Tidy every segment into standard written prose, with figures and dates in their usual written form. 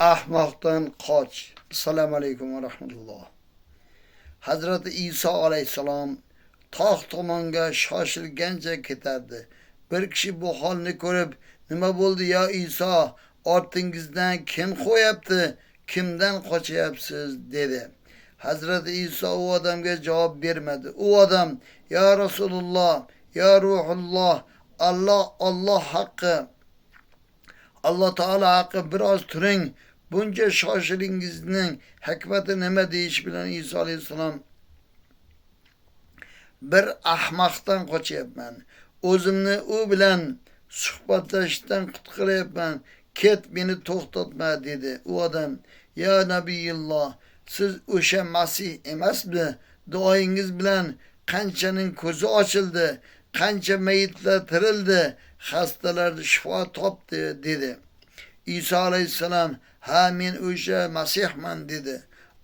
Ahmoqdan qoch. Assalomu alaykum va rahmatulloh. Hazrati Iso alayhissalom tog' tomonga shoshilgancha ketardi. Bir kishi bu holni ko'rib, nima bo'ldi ya Iso? Ortingizdan kim qo'yapti? Kimdan qochyapsiz? Dedi. Hazrati Iso u odamga javob bermadi. U odam: "Ya Rasululloh, ya Ruhulloh, Alloh Alloh haqqi, Alloh taolo haqqi, biroz turing. Buncha shoshilingizning hikmati nima?" deyish bilan Iso alayhissalom: "Bir ahmoqdan qochyapman. O'zimni u bilan suhbatlashishdan qutqaryapman. Ket, meni to'xtatma", dedi. U odam: "Ya Nabiyulloh, siz o'sha Masih emasmi? Duoyingiz bilan qanchaning ko'zi ochildi, qancha mayitlar tirildi, xastalar shifo topdi", dedi. Iso alayhissalom: "Ha, men o'sha Masihman", dedi.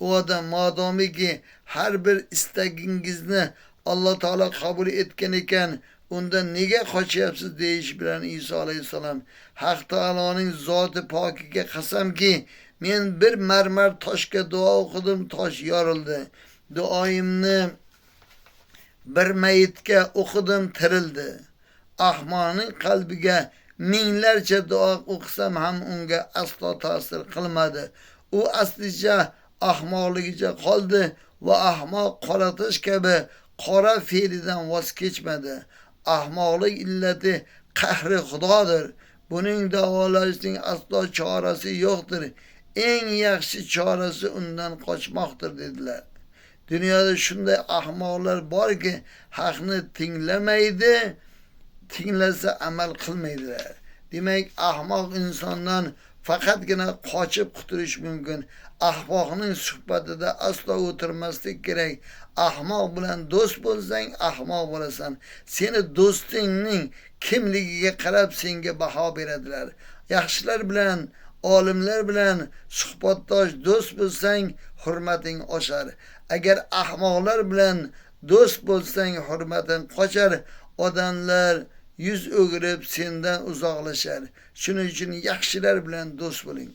U odam: "Modomiki har bir istagingizni Alloh taolo qabul etgan ekan, undan nega qochyapsiz?" deyish bilan Iso alayhissalom: "Haq taoloning zoti pokiga qasamki, men bir marmar toshga duo o'qidim, tosh yorildi. Duoyimni bir mayitga o'qidim, tirildi. Ahmoqning qalbiga minglarcha duo o'qisam ham unga aslo ta'sir qilmadi. U aslicha ahmoqligicha qoldi va ahmoq qoratish kabi qora fe'lidan voz kechmadi. Ahmoqlik illati qahri Xudodir. Buning davolashning aslo chorasi yo'qdir. Eng yaxshi chorasi undan qochmoqdir", dedilar. Dunyoda shunday ahmoqlar borki, haqni tinglamaydi, tinglasa amal qilmaydilar. Demak, ahmoq insondan faqatgina qochib qutulish mumkin. Ahmoqning suhbatida aslo o'tirmaslik kerak. Ahmoq bilan do'st bo'lsang, ahmoq bo'lasan. Seni do'stingning kimligiga qarab senga baho beradilar. Yaxshilar bilan, olimlar bilan suhbatdosh do'st bo'lsang, hurmating oshar. Agar ahmoqlar bilan do'st bo'lsang, hurmating qochar. Odamlar yuz o'girib sendan uzoqlashar. Shuning uchun yaxshilar bilan do'st bo'ling.